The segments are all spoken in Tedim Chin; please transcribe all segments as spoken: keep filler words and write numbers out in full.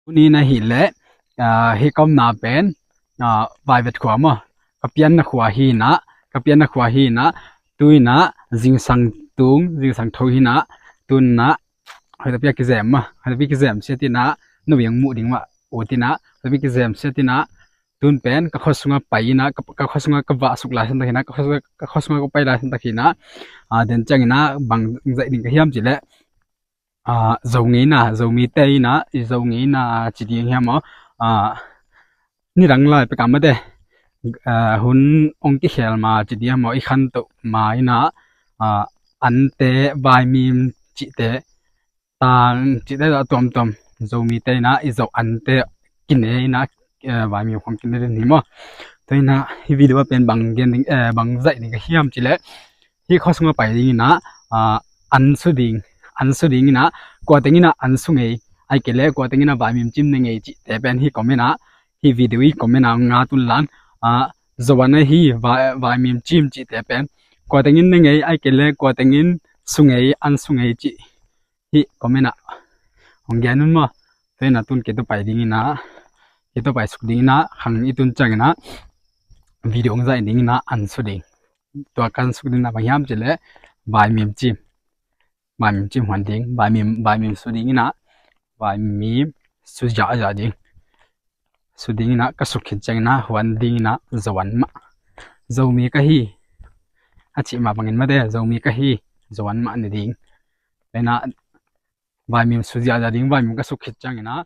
Tuni in ahih leh, ah, hih ka omna pen, ah, Vaivet khua maw, ka pianna khua hi in ah, ka pianna khua hi in ah, tu in ah zingsang tung, zingsang tho hi in ah, tu in ah hoih tapi a kizem maw, hoih tapi kizem sia ti in ah, na wiang muh ding mah ut in ah, hoih tapi kizem sia ti in ah, tun pen ka khua sungah pai in ah, ka, ka khua sungah ka vah suk lai santak hi in ah, ka khua sungah, ka khua sungah ka pai lai santak hi in ah, ah, den ciangin ah bang zaih ding ka hiam cih leh, ah, Zo ngeina, Zomite in ah, i Zo ngeina ci ding hiam maw, ah, nidang lai pek a mate, ah, hun ong kikhel ma ci ding hiam maw, i khantoh ma in ah, ah, ante, vaimim cihte, tang cihte a tuamtuam, Zomite in ah i Zo ante kine in ah, eh, vaimim khong kine den hi maw. Tua in ah hih video a pen bang gen ding, eh, bang zaih ding ka hiam cih leh, hih khua sungah pai ding in ah, ah, an su ding, an su ding in ah, kua teng in ah an su ngei, ahih kei leh kua teng in ah vaimim cim ne ngei cihte pen hih comment ah, hih video i comment ah ngat un lang, ah, Zo an ahi, vai, vaimim cim cihte pen kua teng in ne ngei, ahih kei leh kua teng in su ngei, an su ngei cih hih comment ah hong gen un maw. Tua in ah tun kei tawh pai ding in ah, kei tawh pai suk ding in ah, khang i tun ciangin ah video hong zaih ding in ah an su ding. Tua ka an suk ding in ah bang hiam cih leh vaimim cim, vaimim cim huan ding, vaimim, vaimim su ding in ah, vaimim su ziahziah ding. Su ding in ah ka suk khit ciangin ah huan ding in ah Zo an mah, Zomi ka hi a cih mah bangin mate, Zomi ka hi, Zo an mah ne ding. Tua in ah vaimim su ziahziah ding, vaimim ka suk khit ciangin ah.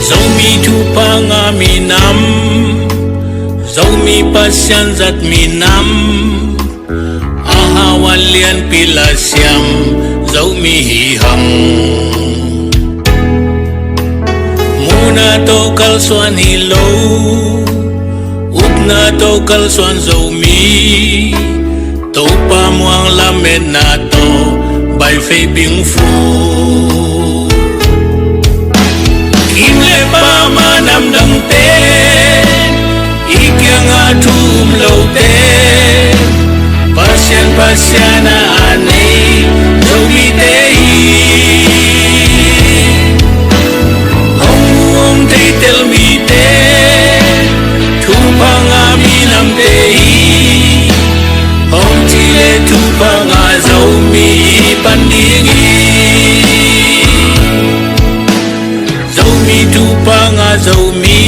Zomi thupha ngah minam, Zomi Pasian zat minam, a hau a lianpi la siam Zomi hi hang. Muhna tawh kalsuan hi lo, upna tawh kalsuan Zomi, Topa muang lametna tawh baifei pingfu. Kim le pama namdangte i kiangah thu um lote, Pasian, Pasian a a nei Zomite hi. Hong mu hong theitel mite, thupha ngah minamte hi. Hong ci le thupha ngah Zomi i pan ding hi. Zomi thupha ngah Zomi,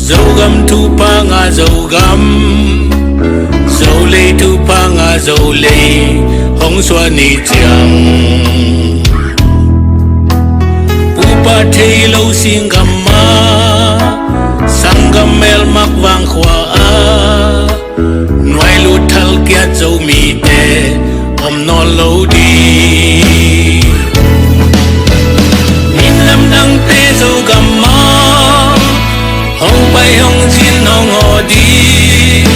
Zogam thupha ngah Zogam, Zolei thupha ngah Zolei hong suah ni ciang. Pupa thei lo singgam ah, sanggam melmak vangkhua ah, nuai lut thalkiat Zomite om nawn lo ding. Min lamdangte Zogam ah hong pai hong zin hong aw ding.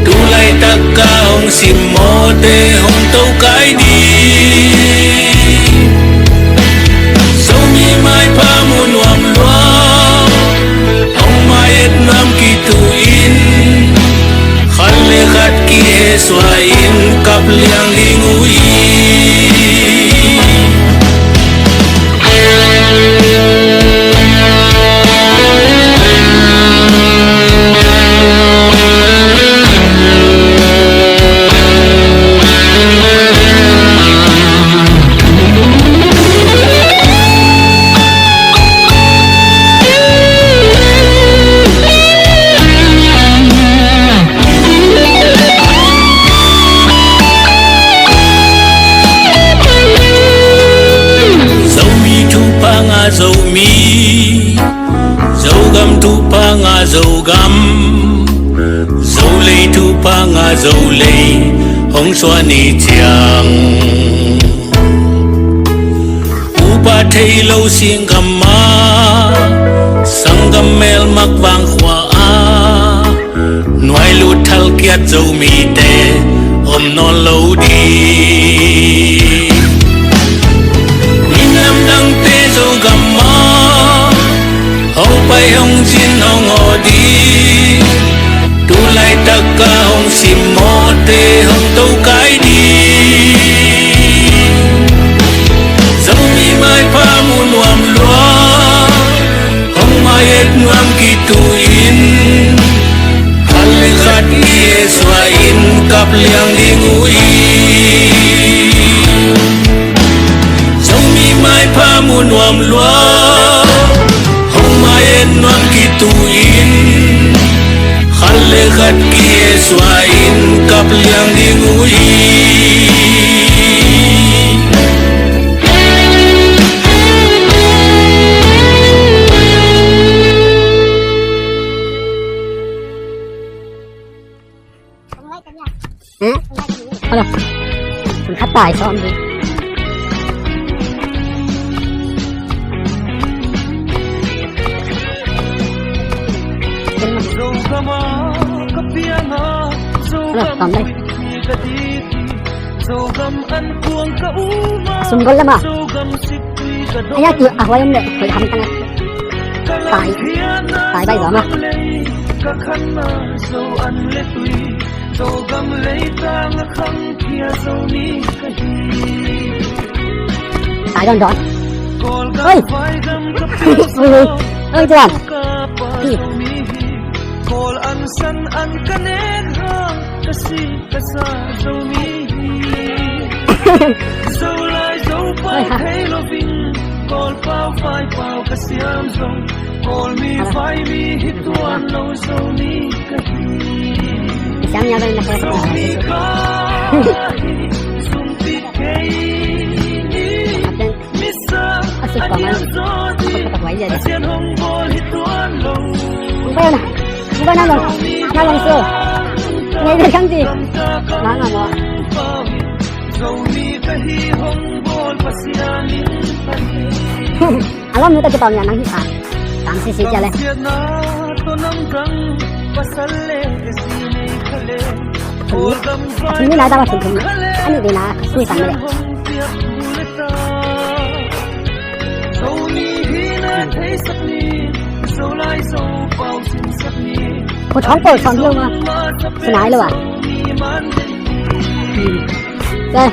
Tu laitak a hong simmawhte hong tokai ding. Zomi maipha mu nuam lua, hong mai et nuam kitu in, khat le khat kihehsuah in kap liang ding uh hi. Zomi thupha ngah Zomi, Zogam thupha ngah Zogam, Zolei thupha ngah Zolei hong suah ni ciang. Pupa Thei lo singgam ah, sanggam melmak vang khua ah, nuai lut thalkiat Zomite om nawn lo ding. Minam dangte Zogam ah hong pai hong zin hong aw ding. Tu laitak a hong simmawhte hong tokai ding. Zomi maipha mu nuam lua, hong mai et nuam kitu in, khat le khat i suah in kap liang ding uh hi. Zomi maipha mu nuam lua, hong mai et nuam kitu in, khat le khat ki suah in kap liang ding uh hi. Hmm? Ala. Kun khat tai sawm ding. Ala, tam dai. Sum gol lama. Aya ki a huai om le, koi ham tang. Tai. Tai bai zama. Ai, don, don. Oi. Oi, oi. Oi, tuan. Hi. Oi, ha. Siam ya bai na khe. A suk pa mai. Hong pai na. Hong pai na long. Na long su. Ngai na kang ti. Na nga mo. A lawm nu tawh kipau nia nang hi kha. Tam sisi cia le. A thum ni lai ta va thum thum. A nih dei na sui sang le. Ko thong ko thong lo ma. Sinai lo a. Te.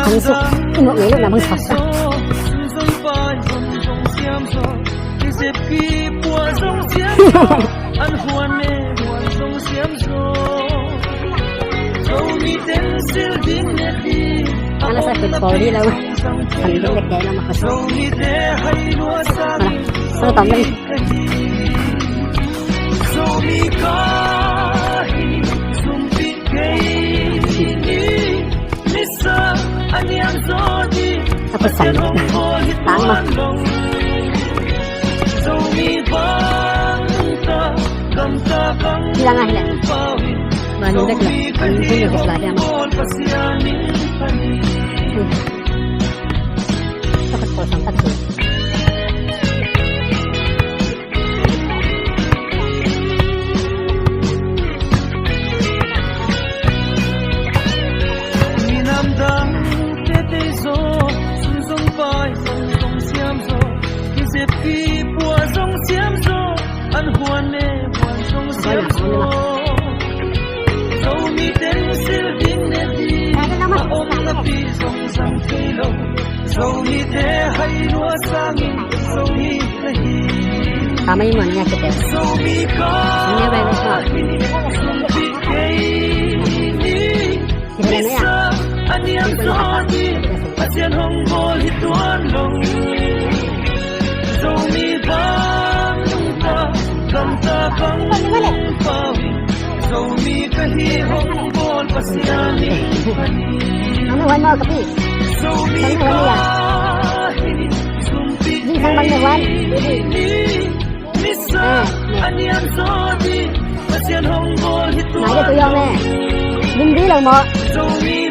Hong suk, i mawh ngei lo na bang sawt sa. Ala sa kut pawl di lo. San ding dek dek lo ma ko sa. Ala, sa tam lo. A pasan tang ma. Hi lang a hi leh. Manu bek leh. Manu bek leh. Manu bek leh. Takut kosong takut. Minam dang tete zo, sun zong pai zong zong siam zo, kizep kipua zong siam zo, an huan ne huan zong siam zo. Zomi ten sil ding ne ding, a om napi zong zang thei lo. Zomi te hai lua sangin Zomi na hi. Tama i man nia kete. Zomi ka hi, Zomi kei ni. Misa a niam zaw ni, Pasian hong bawl hi tuan lo. Zomi bang nungta, gamta bang pau hi. Zomi ka hi hong bawl Pasian in ka hi. Ang nahuan mo, kapi. Zomi ka hi, Zomi kei ni. Misa a niam zaw ni, Pasian hong bawl hi tuan lo. Lim di lo maw?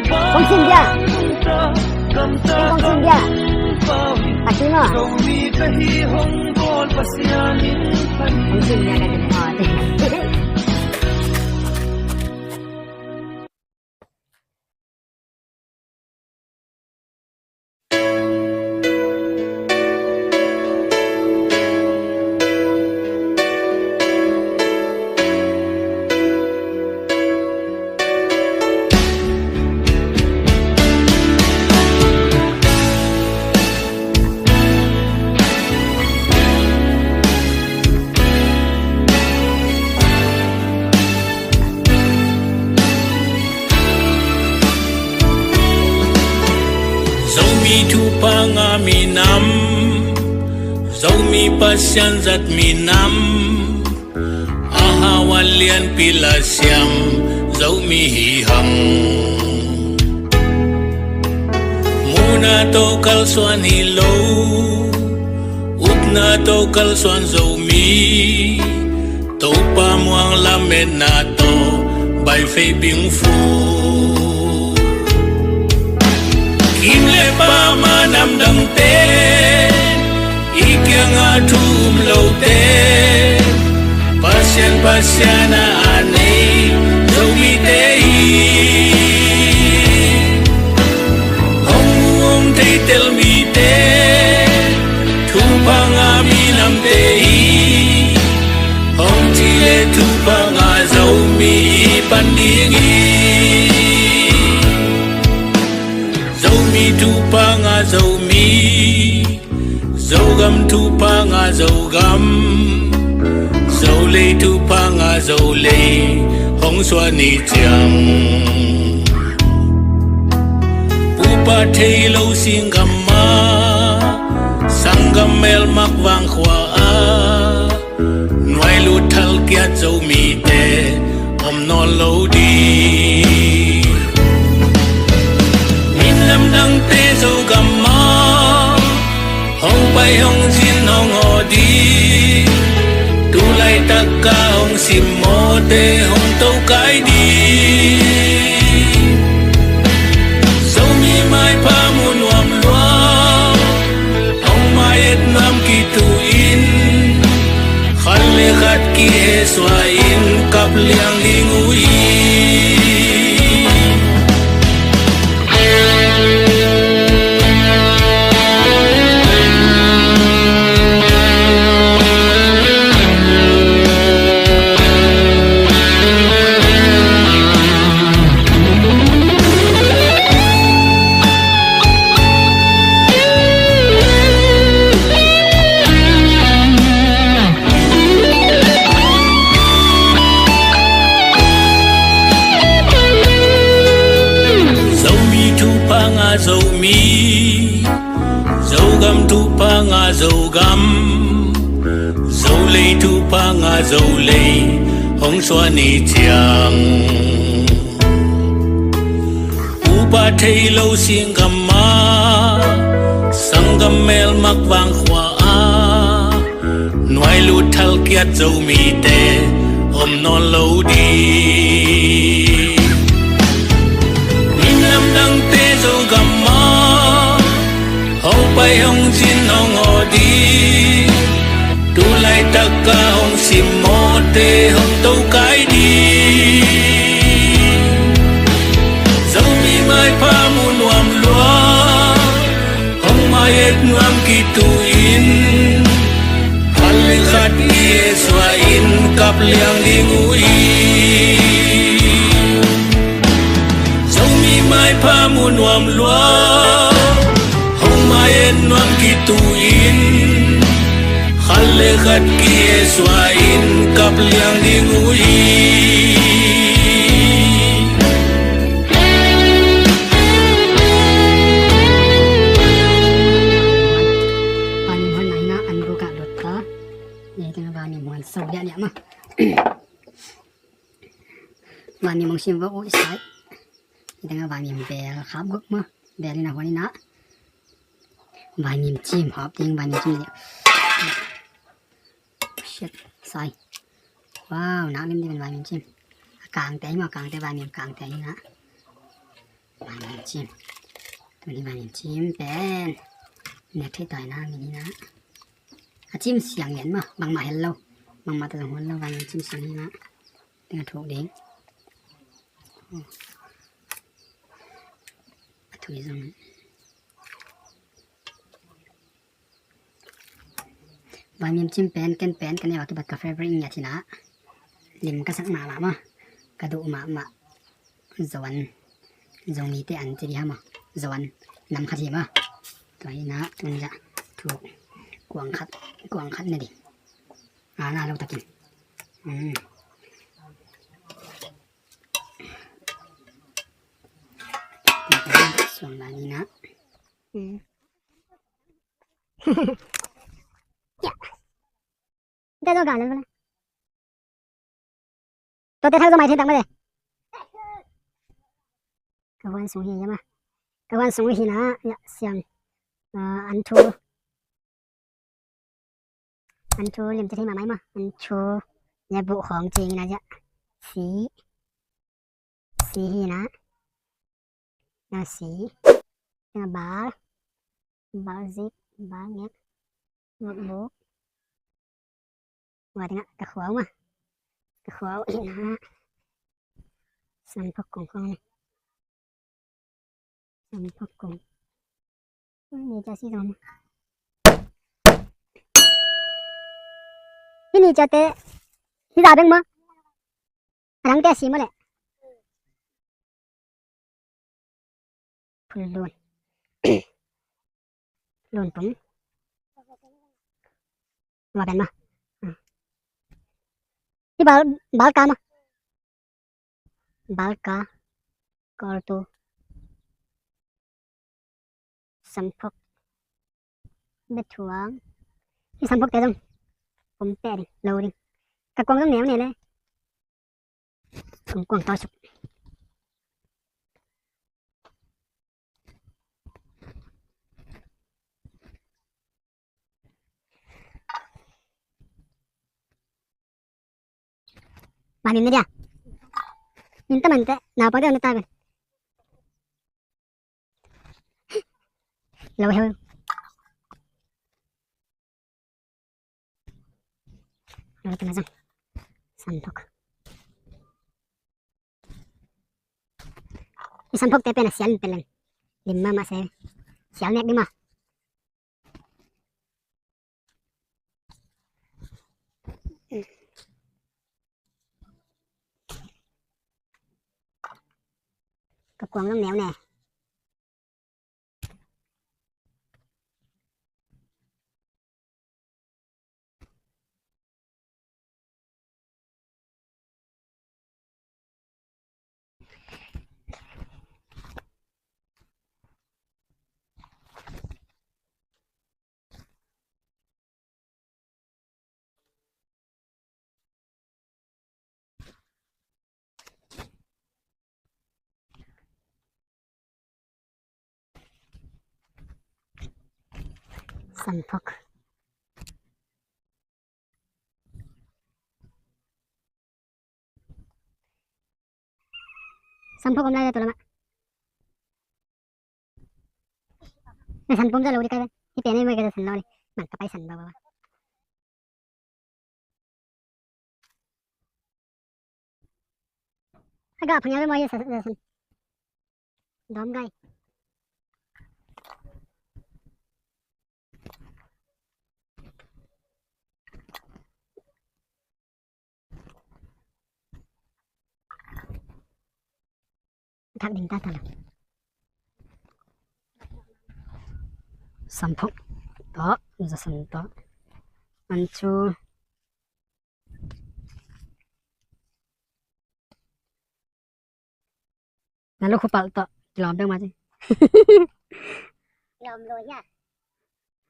Kong sim dia. Kong sim dia. Zomi ka hi hong bawl Pasian in phan. Hong sim ya ka ding aw. Zomi thupha ngah minam, Zomi Pasian zat minam, a hau a lianpi la siam Zomi hi hang. Muhna tawh kalsuan hi lo, upna tawh kalsuan Zomi, Topa muang lametna tawh baih fei bingfu. Kim le pam a namdangte, i kiangah thu um lote, Pasian, Pasian a a nei Zomite hi. Hong mu hong thei tel mite, thupha ngah minamte hi. Hong ci le thupha ngah Zomi i pan ding hi. Zomi thupha ngah Zomi, Zogam thupha ngah Zogam, Zolei thupha ngah Zolei, hong suah ni ciang. Pupa thei lo singgam ah, sanggam melmak vangkhua ah, nuai lut thal kiat Zomite om nawn lo ding. Minam dangte Zogam ah hong pai hong zin hong aw ding. Tu laitak a hong simmawhte hong tokai ding. Zomi maipha mu nuam lua, hong mai-et nuam kituh in, khat le khat kihehsuah in kap liang ding uh hi. Zomi thupha ngah Zomi, Zogam thupha ngah Zogam, Zolei thupha ngah Zolei, hong suah ni ciang. Pupa thei lo singgam ah, sanggam melmak vangkhua ah, nuai lut thal kiat Zomite om nawn lo ding. Minam dangte Zogam ah hong pai hong zin hong aw ding. Tu laitak a hong simmawhte hong tokai ding. Zomi maipha mu nuam lua, hong mai-et nuam kituh in, khat le khat kihehsuah in kap liang ding uh hi. Zomi maipha mu nuam lua, hong mai-et nuam kituh in, khat le khat kihehsuah in kap liang ding uh hi. Vanmim hon na hi na, an buk ah lut ta. Ni teng vanmim hon so liahliah ma. Vanmim hong sim vo uh i sai. Ni teng vanmim bel khap guk ma. Bel in a hon in a. Vanmim cim hop ding, vanmim cim liah. Shit, sai. Wow, nak lim ding vanmim cim. A kangte hi ma, kangte, vanmim kangte hi na. Vanmim cim. Tuni vanmim cim pen. Nek thei tai na, mi ni na. A cim siang lian ma, bangmah hel lo. Bangmah ta zong hon lo, bang cim siang hi na. Teng a thuk ding. A thui zong. Vai mim cim pen, ken pen, ka neu a kibat ka favorite ngiat hi na. Lim ka sak mahmah maw. Ka duh mahmah. Zoan. Zomite an ci di ha maw. Zoan. Nam khat hi maw. Tua hi na, tun zah. Thuk. Kuang khat. Kuang khat na di. A, na lo takin. Hmm. Suang la ni na. Hmm. Nte zo ga lel bala. Tua te thak zo mai thei tak mah le. Ka huan sung hi ya ma. Ka huan sung hi na ya siam. Ah, an thu. An thu lim te thei ma mai ma. An thu. Ya bu khong ching na ya. Si. Si hi na. Na si. Na bal. Bal zik. Bal ngek. Ngek buk. Wa tengah ka khuau ma. Ka khuau hi na. San phok kong kong ni. San phok kong. Ni ca si zong. Hi ni ca te. Hi za beng ma. A dang te a si maw leh. Phun lun. Lun pum. Wa pen maw. Hi bal, bal ka maw. Bal ka. Kol tu. Sam phok. Bethuang. Hi sam phok te zong. Pum te ding, lo ding. Ka kuang zong neu ne le. Kuang kuang tau suk. Ba min na dia. Min ta man te, nau pa te on ta kan. Lo heu. Lo ta na zang. San thok. I san phok te pen a sial pen len. Lim ma ma se. Sial nek di ma. Ka kuang long neu ne. San phok. San phok om lai da tu lama. Na san pum za lo di kai ben. Hi pe nei mai ka za san lo ni. Man ka pai san ba ba ba. Aga phang ya be mo ye sa sa san. Dom gai. Thak ding ta ta lo. San phok tawh, za san tawh. An chu. Na lo khu pal tawh. Kilawm deuh ma ci. Kilawm lo hia.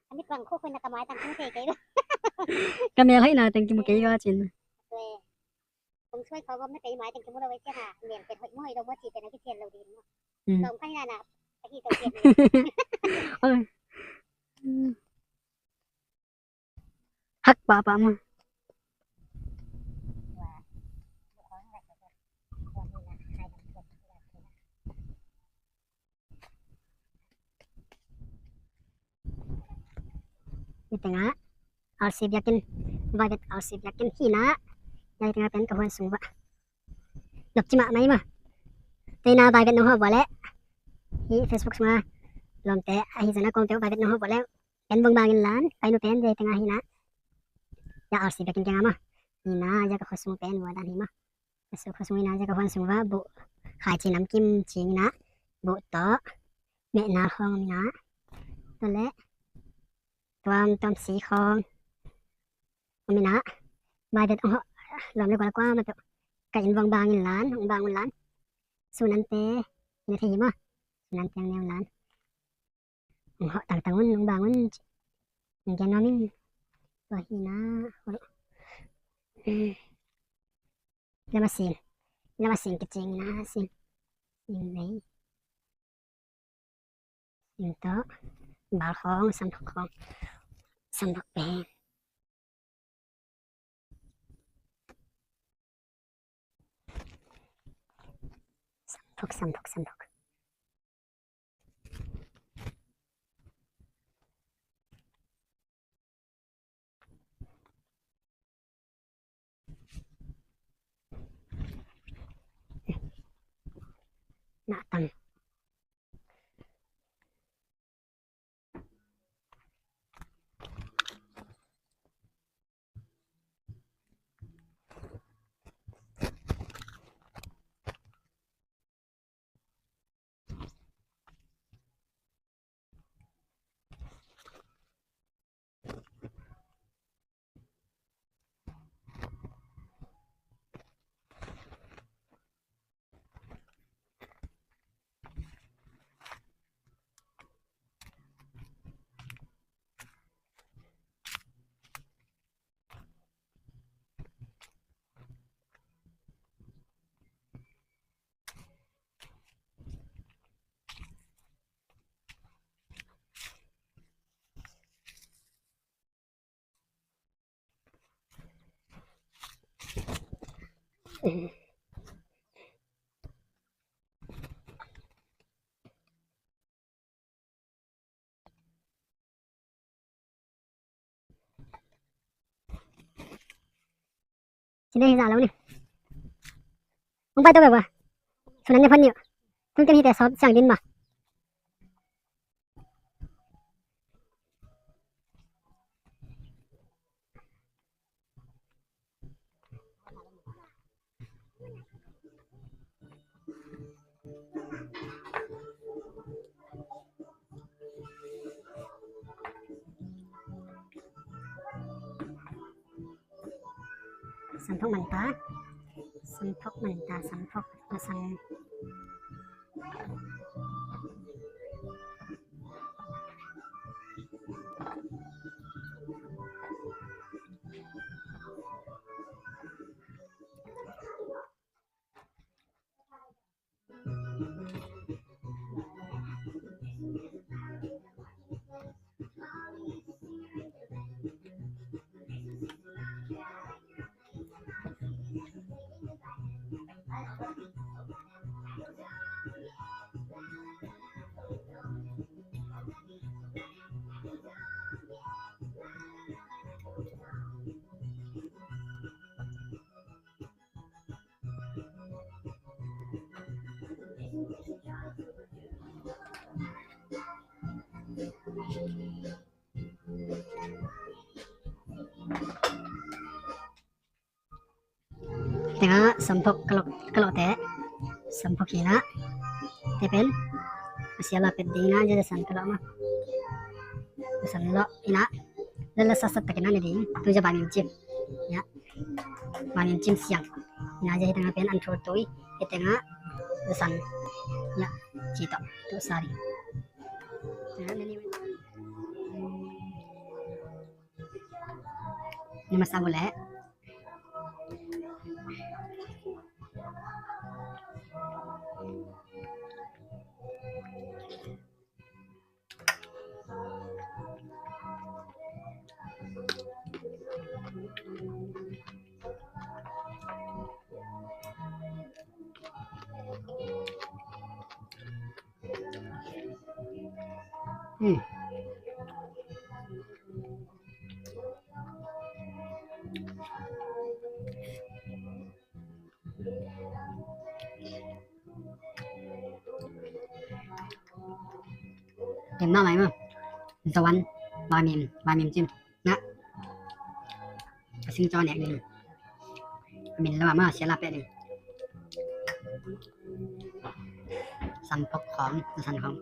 Ani pang khu khu na ka mai tang khu thei kei lo. Ka mel hai na teng kimu kei lo cin. Tua. Kong suai khawng om na kei mai teng kimu lo ei ciang a, mian pen hoih maw hoih lo maw ci pen a kician lo ding maw. Mm. Kong kai na na, a hi to cian. Oi. Mm. Hak pahpah maw. Tengah R C biakinn, Vaivet R C biakinn hi na. Yai tengah pen ka huan sung va. Nop ci mahmah hi maw. Tei na Vaivet nong hawh vua leh, hi Facebook sunga lawmte ahi zana kawmte uh Vaivet nong hawh vua leh, pen vong bangin lan, pai nu pen yai tengah hi na. Ya R C biakinn kiangah maw. Hi na, ya ka khua sung pen vua dan hi maw. Ka su khua sung hi na, ya ka huan sung va buh, khaici namkim cing hi na, buh tawh mehna hong hi na. Tua leh tuamtuam si khawng om hi na. Vaivet ong hawh lawm le gual kua mah tuh. Ka inn vong bangin lan, ong bang un lan. Sun ante hi na thei hi maw. Sun ante ang neu lan. Ong hawh tangtang un, ong bang un. Ong gen nuam ing. Tua hi na. Lama sin. Lama sin kicing na sin. Sin nei. Sim tawh, bal khawng, samphok khawng, samphok pen. Samphok, samphok, samphok. Nah, tam. Sini hi za lo ni. Ong pai to be ba. Sunan ne phan ni. Tun ken hi te sawp siang din ma. Samphok man ta, samphok man ta, samphok, masang. Tengah samphok ka lawh, ka lawh te. Samphok hi na. Te pen a sia la pet ding na, ja san ka lawh ma. San lawh hi na. Lala sasat takin na ne ding. Tu ja banin cim. Ya. Banin cim siang. Hi na, ja hi tengah pen an thu tui. Hi tengah ja san. Ya. Ci tok. Tu sari. Tengah ne ni. Ni masa boleh. Hmm. Kem na mai ma. Zawan. Ba mim, ba mim cim. Na. Ka sing caw nek ding. Min lo ma sia la peh ding. San pok khawm, san khawm.